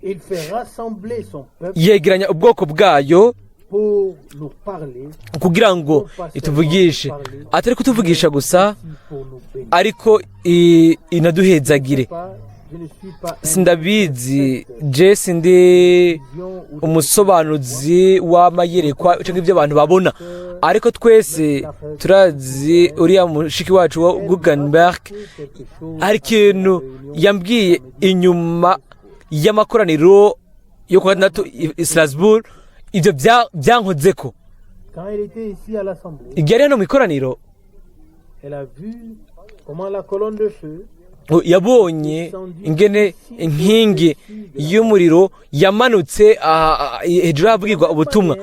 Speaker 2: Il fait rassembler son peuple
Speaker 1: Yegeranya ubwoko bwayo
Speaker 2: pour nous parler,
Speaker 1: kugira ngo ituvugishe, atari kutuvugisha gusa,
Speaker 2: aussi pour nous bénir.
Speaker 1: ariko inaduhezagire.
Speaker 2: Pas, je ne suis pas un
Speaker 1: Sindabizi, je sindi
Speaker 2: vision ou
Speaker 1: umusobanuzi w'amayerekwa cyangwa ibyo abantu babona, ariko twese turazi uriya mushiki wacu wa Guggenberg
Speaker 2: quelque chose
Speaker 1: hari ikintu yambwiye inyuma y'amakoraniro yo kuwa gatandatu i Strasbourg. Ibyo byankozeko.
Speaker 2: Quand elle était ici à l'assemblée,
Speaker 1: Igihe yari hano mu ikoraniro,
Speaker 2: elle a vu comment la colonne de feu
Speaker 1: yabonye ingene inkingi y'umuriro yamanutse aha hejuru y'ahabwirwa ubutumwa,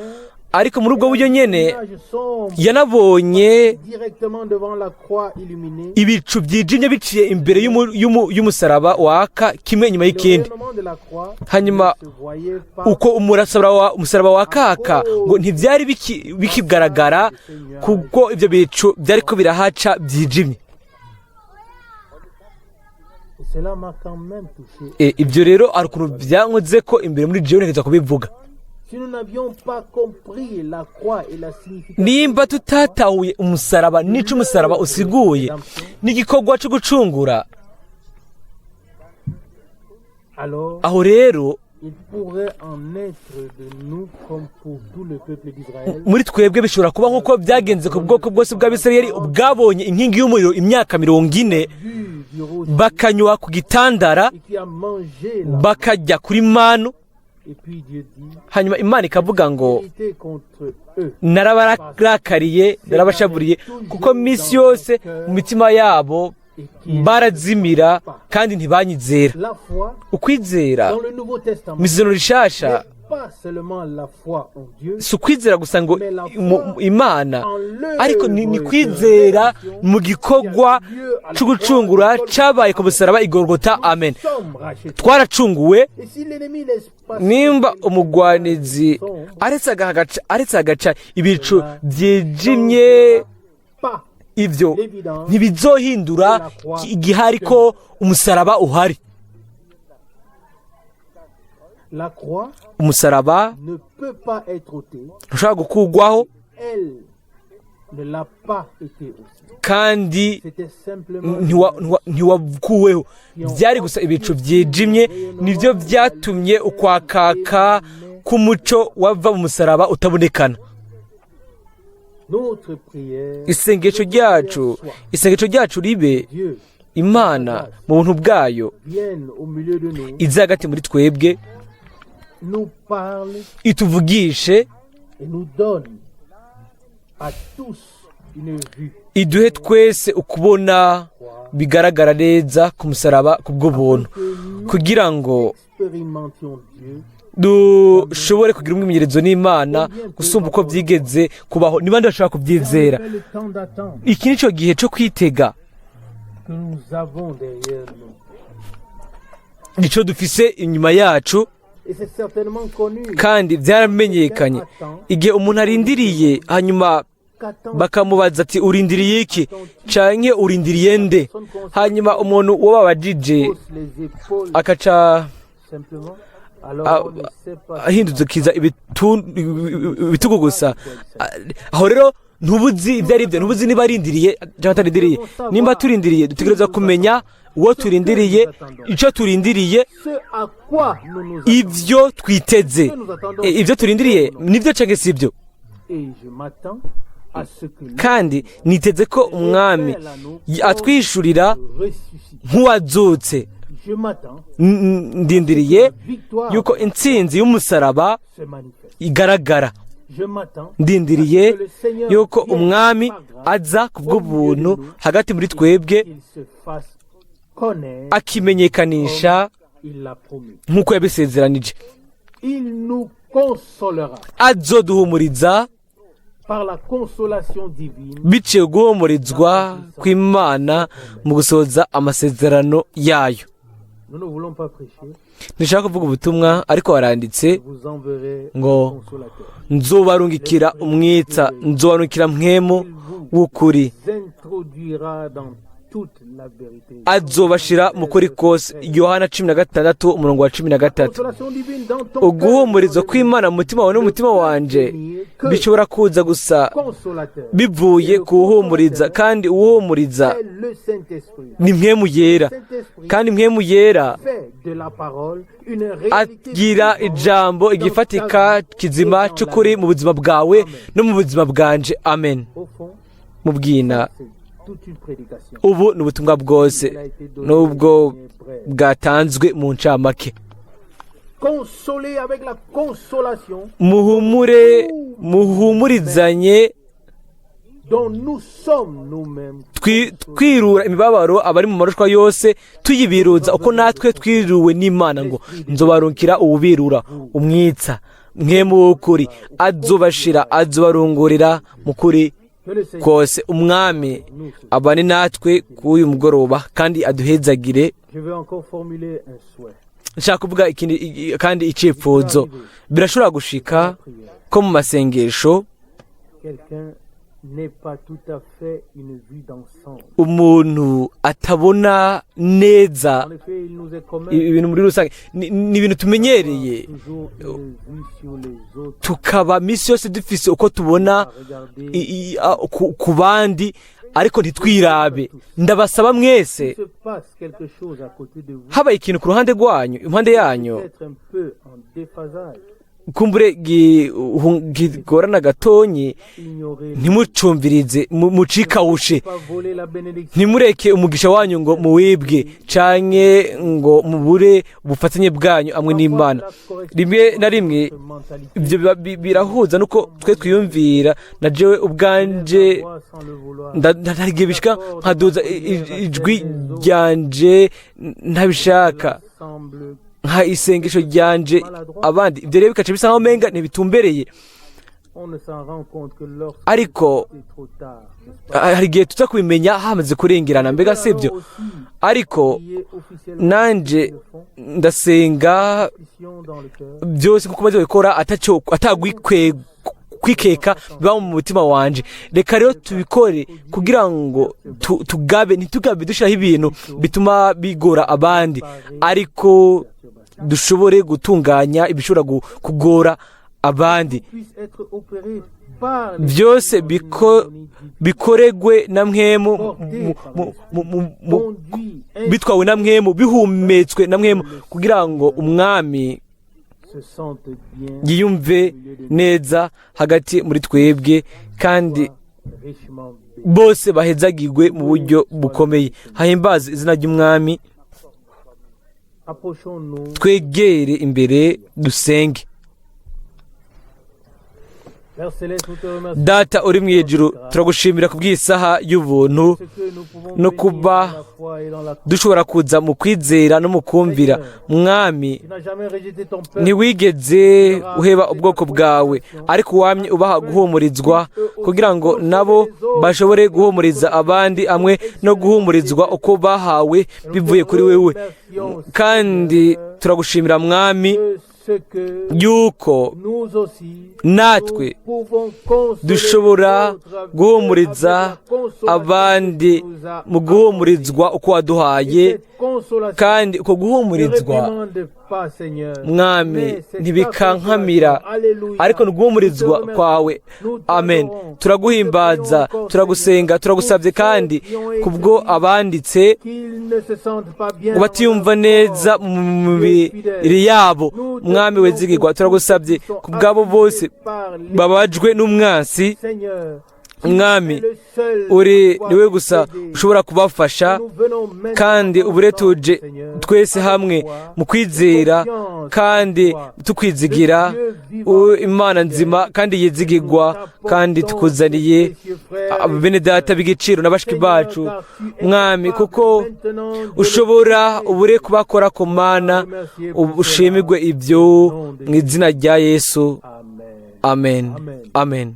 Speaker 1: ariko muri ubwo buryo nyene
Speaker 2: nuage sombre
Speaker 1: yanabonye
Speaker 2: directement devant la croix illuminée.
Speaker 1: ibicu byijimye biciye imbere y'umusaraba waka, kimwe inyuma
Speaker 2: Le
Speaker 1: y'ikindi.
Speaker 2: rayonnement de la croix
Speaker 1: Hanyuma
Speaker 2: ne se voyait pas
Speaker 1: uko umusaraba wakaka ngo ntibyari bikigaragara kuko ibyo bicu byariko birahaca byijimye.
Speaker 2: Et cela m'a quand même touché.
Speaker 1: Ibyo rero hari ukuntu byankoze ko imbere muri jewe, ntegereza kubivuga.
Speaker 2: Si nous n'avions pas compris la croix et la signification
Speaker 1: Nimba tutatahuye umusaraba n'ico umusaraba usiguye n'igikorwa cyo gucungura,
Speaker 2: alors
Speaker 1: aho rero
Speaker 2: il pourrait en être de nous comme pour tout le peuple d'Israël
Speaker 1: muri twebwe bishobora kuba nk'uko byagenze ku bwoko bwose bw'Abisirayeli bwabonye inkingi y'umuriro imyaka 40,
Speaker 2: bu du rocher
Speaker 1: bakanywa ku gitandara,
Speaker 2: et qui a mangé la
Speaker 1: bakajya kuri manu.
Speaker 2: Et puis Dieu dit
Speaker 1: Hanyuma Imana ikavuga ngo
Speaker 2: vérité contre eux.
Speaker 1: narabarakariye, narabashavuriye, kuko minsi yose mu mitima yabo
Speaker 2: Et qu'ils
Speaker 1: barazimira kandi ntibanyizera.
Speaker 2: La foi
Speaker 1: Ukwizera
Speaker 2: dans le Nouveau Testament
Speaker 1: mu Isezerano Rishasha
Speaker 2: n'est pas seulement la foi en Dieu,
Speaker 1: si ukwizera gusa ngo Imana, ariko ni kwizera mu gikorwa cyo gucungura cyabaye ku musaraba i Gorogota, amen.
Speaker 2: sommes rachetés.
Speaker 1: Twaracunguwe.
Speaker 2: Et si l'ennemi laisse passer
Speaker 1: Nimba umugwanizi aretse agaca ibicu byijimye,
Speaker 2: pas
Speaker 1: ibyo ntibizohindura igihari ko umusaraba uhari.
Speaker 2: La croix
Speaker 1: Umusaraba
Speaker 2: ne peut pas être ôtée.
Speaker 1: ntushobora gukugwaho.
Speaker 2: Elle ne l'a pas été aussi.
Speaker 1: Kandi
Speaker 2: C'était simplement
Speaker 1: ntiwakuweho, byari gusa ibicu byijimye, nibyo byatumye ukwakaka k'umuco wava mu musaraba utabonekana.
Speaker 2: Notre prière.
Speaker 1: Isengesho ryacu ribe
Speaker 2: Dieu
Speaker 1: Imana mu buntu bwayo
Speaker 2: vienne au milieu de nous
Speaker 1: ize hagati muri twebwe
Speaker 2: nous parle
Speaker 1: Ituvugishe,
Speaker 2: et nous donne à tous une vue.
Speaker 1: Iduhe twese ukubona bigaragara neza ku musaraba ku bw'ubuntu,
Speaker 2: Que nous
Speaker 1: kugira ngo
Speaker 2: expérimentions Dieu
Speaker 1: dushobore kugira umwimenyerezo n'Imana gusumba uko byigeze kubaho. Niba ndashobora kubyizera,
Speaker 2: fait le temps d'attente
Speaker 1: iki ni cyo gihe cyo kwitega
Speaker 2: que nous avons derrière nous.
Speaker 1: Nicyo dufise inyuma yacu.
Speaker 2: Et c'est certainement connu.
Speaker 1: Kandi byaramenyekanye, igihe umuntu arindiriye, hanyuma
Speaker 2: Qu'attend
Speaker 1: bakamubaza ati: "Urindiriye iki?" canke "Urindiriye nde?" Hanyuma umuntu uwo babajije
Speaker 2: hausse les épaules
Speaker 1: akaca
Speaker 2: simplement. Alors
Speaker 1: ah,
Speaker 2: on ne sait pas.
Speaker 1: ahindukiza ibitugu gusa. Aho rero ntubuzi ibyo ari byo, ntubuzi niba arindiriye cyangwa atarindiriye. Nimba turindiriye, dutegereza kumenya uwo turindiriye, icyo turindiriye,
Speaker 2: Ce à quoi nous nous attendons.
Speaker 1: ibyo twiteze. Ibyo turindiriye nibyo cyangwa si ibyo?
Speaker 2: Et je m'attends à ce que lui
Speaker 1: Kandi niteze ko Umwami atwishurira
Speaker 2: ressuscite.
Speaker 1: nk'uwazutse.
Speaker 2: Je m'attends
Speaker 1: Ndindiriye
Speaker 2: victoire
Speaker 1: yuko intsinzi y'umusaraba
Speaker 2: se manifeste.
Speaker 1: igaragara.
Speaker 2: Je m'attends
Speaker 1: Ndindiriye yuko Umwami aza ku bw'ubuntu hagati muri twebwe,
Speaker 2: qu'il se fasse connaître
Speaker 1: akimenyekanisha
Speaker 2: il l'a promis.
Speaker 1: nk'uko yabisezeranije.
Speaker 2: Il nous consolera
Speaker 1: Azoduhumuriza
Speaker 2: par la consolation divine
Speaker 1: biciye guhumurizwa kw'Imana mu gusohoza amasezerano yayo.
Speaker 2: Nous ne voulons pas prêcher.
Speaker 1: Ntishaka kuvuga ubutumwa, ariko waranditse
Speaker 2: Je vous enverrai
Speaker 1: ngo
Speaker 2: un consolateur.
Speaker 1: nzobarungikira umwitsa, nzobarungikira Mpwemu w'ukuri,
Speaker 2: Il vous introduira dans toute la vérité.
Speaker 1: Azobashira mu kuri kose. Yohana 16, umurongo wa 13.
Speaker 2: Consolation divine dans ton
Speaker 1: Uguhumurizwa
Speaker 2: cœur.
Speaker 1: kw'Imana mu mutima wawe n'umutima wanje bishobora kuza gusa
Speaker 2: Consolateur.
Speaker 1: bivuye ku wuhumuriza, kandi uwuhumuriza
Speaker 2: C'est le Saint-Esprit.
Speaker 1: ni Mpwemu Yera.
Speaker 2: Saint-Esprit
Speaker 1: Kandi Mpwemu Yera
Speaker 2: fait de la parole une réalité
Speaker 1: agira
Speaker 2: vivante
Speaker 1: ijambo igifatika kizima cy'ukuri mu buzima bwawe no mu buzima bwanje. Amen.
Speaker 2: Au fond,
Speaker 1: Mu bwina,
Speaker 2: c'est toute une prédication.
Speaker 1: ubu ni ubutumwa bwose,
Speaker 2: Elle a été donnée
Speaker 1: nubwo
Speaker 2: de manière brève.
Speaker 1: bwatanzwe mu ncamake.
Speaker 2: Consoler avec la consolation
Speaker 1: Muhumure, muhumurizanye,
Speaker 2: dont nous sommes nous-mêmes.
Speaker 1: Twirura imibabaro abari mu marushwa yose, tuyibiruza uko natwe twiruwe n'Imana, ngo nzobarunkira uwubirura, umwitsa, Mpwemu w'ukuri, azobashira, azobarungurira mu kuri
Speaker 2: Que le Seigneur
Speaker 1: kose. Umwami abane natwe kuri uyu mugoroba kandi aduhezagire.
Speaker 2: Je veux encore formuler un souhait.
Speaker 1: Nshaka kuvuga ikindi kandi icyifuzo. Birashobora gushika
Speaker 2: Prière.
Speaker 1: ko mu masengesho
Speaker 2: Quelqu'un n'est pas tout à fait une vue d'ensemble.
Speaker 1: umuntu atabona neza
Speaker 2: En effet, il nous est commun
Speaker 1: ibintu muri rusange. Ni ibintu tumenyereye,
Speaker 2: toujours une vue sur les autres,
Speaker 1: tukaba misi yose dufise uko tubona
Speaker 2: à regarder
Speaker 1: ku bandi, ariko ntitwirabe. Ndabasaba mwese,
Speaker 2: Il se passe quelque chose à côté de vous,
Speaker 1: habaye ikintu ku ruhande rwanyu, impande yanyu,
Speaker 2: peut-être un peu en déphasage.
Speaker 1: kumbure gigorana gatonyi,
Speaker 2: Ignorez,
Speaker 1: ntimucumvirize, mucikawushe.
Speaker 2: pas voler la bénédiction.
Speaker 1: Ntimureke umugisha wanyu ngo muwibwe canke ngo mubure ubufatanye bwanyu amwe n'Imana. Rimwe na rimwe
Speaker 2: Mentalité.
Speaker 1: ibyo birahuza nuko twe twiyumvira. Na jewe ubwanje
Speaker 2: Sans le vouloir.
Speaker 1: Hari igihe bishika nkaduza ijwi ryanje ntabishaka,
Speaker 2: Semble
Speaker 1: nka isengesho ryanje abandi. Ibyo rero bikaca bisa nkaho umenga ntibitumbereye.
Speaker 2: On ne s'en rend compte que lorsque
Speaker 1: Ariko
Speaker 2: c'est trop tard, n'est-ce pas?
Speaker 1: hari igihe tuza kubimenya hamaze kurengerana, mbega si ibyo?
Speaker 2: Alors aussi,
Speaker 1: Ariko
Speaker 2: prier officiellement
Speaker 1: nanje
Speaker 2: le fond,
Speaker 1: ndasenga
Speaker 2: suspicion dans le cœur,
Speaker 1: byose kuko maze babikora ataco atagwikwe kwikeka biba mu mutima wanje. Reka rero tubikore kugira ngo tugabe, ntitugabe dushiraho ibintu bituma bigora abandi, ariko dushobore gutunganya ibishobora kugora abandi.
Speaker 2: Puisse être opéré par les
Speaker 1: Byose bikoregwe na Mpwemu
Speaker 2: conduit
Speaker 1: bitwawe na Mpwemu, bihumetswe na Mpwemu, kugira ngo Umwami
Speaker 2: se sente bien,
Speaker 1: yiyumve neza hagati muri twebwe, kandi
Speaker 2: richement béni.
Speaker 1: bose bahezagirwe mu buryo bukomeye. Hahimbaze izina ry'Umwami.
Speaker 2: Approchons-nous.
Speaker 1: Twegere imbere dusenge.
Speaker 2: Père Céleste, nous te remercions
Speaker 1: Data uri mu ijuru, turagushimira ku bw'isaha y'ubuntu
Speaker 2: ce que nous pouvons
Speaker 1: no
Speaker 2: venir
Speaker 1: kuba
Speaker 2: dans la foi et dans la
Speaker 1: dushobora kuza mu kwizera no mu kumvira. Mwami,
Speaker 2: Tu n'as jamais rejeté ton peuple.
Speaker 1: ntiwigeze uheba ubwoko bwawe, ariko wamye ubaha guhumurizwa kugira ngo nabo bashobore guhumuriza abandi hamwe no guhumurizwa uko bahawe bivuye kuri wewe. Kandi turagushimira, Mwami,
Speaker 2: De ce que
Speaker 1: yuko
Speaker 2: nous aussi
Speaker 1: natwe
Speaker 2: nous pouvons consoler
Speaker 1: dushobora
Speaker 2: les autres avec
Speaker 1: guhumuriza
Speaker 2: la consolation
Speaker 1: abandi
Speaker 2: que tu nous as
Speaker 1: mu guhumurizwa uko waduhaye.
Speaker 2: Cette consolation
Speaker 1: Kandi uko
Speaker 2: ne
Speaker 1: guhumurizwa,
Speaker 2: réprimande pas, Seigneur,
Speaker 1: Mwami,
Speaker 2: mais c'est ta
Speaker 1: ntibikankamira,
Speaker 2: consolation. Alléluia.
Speaker 1: ariko ni uguhumurizwa
Speaker 2: Nous te
Speaker 1: kwawe.
Speaker 2: remercions.
Speaker 1: Amen.
Speaker 2: Nous
Speaker 1: Turaguhimbaza,
Speaker 2: te prions encore,
Speaker 1: turagusenga,
Speaker 2: Seigneur,
Speaker 1: turagusabye
Speaker 2: pour ceux
Speaker 1: kandi
Speaker 2: qui ont
Speaker 1: kubwo
Speaker 2: écrit
Speaker 1: abanditse
Speaker 2: qu'ils ne se sentent pas bien
Speaker 1: ngo batiyumva
Speaker 2: dans leur
Speaker 1: neza
Speaker 2: corps.
Speaker 1: mu mibiri yabo. Mwami wizigirwa, turagusabye ku bw'abo bose babajwe n'umwansi.
Speaker 2: Seigneur,
Speaker 1: Mwami, uri niwe gusa ushobora kubafasha. Kandi ubure tuje twese hamwe mu kwizera kandi tukwizigira, Imana nzima kandi yizigirwa, kandi tukuzaniye bene data b'igiciro na bashiki bacu, Mwami, kuko ushobora ubure kubakora ku Mana. Ushimirwe ibyo mu izina rya Yesu. Amen, amen.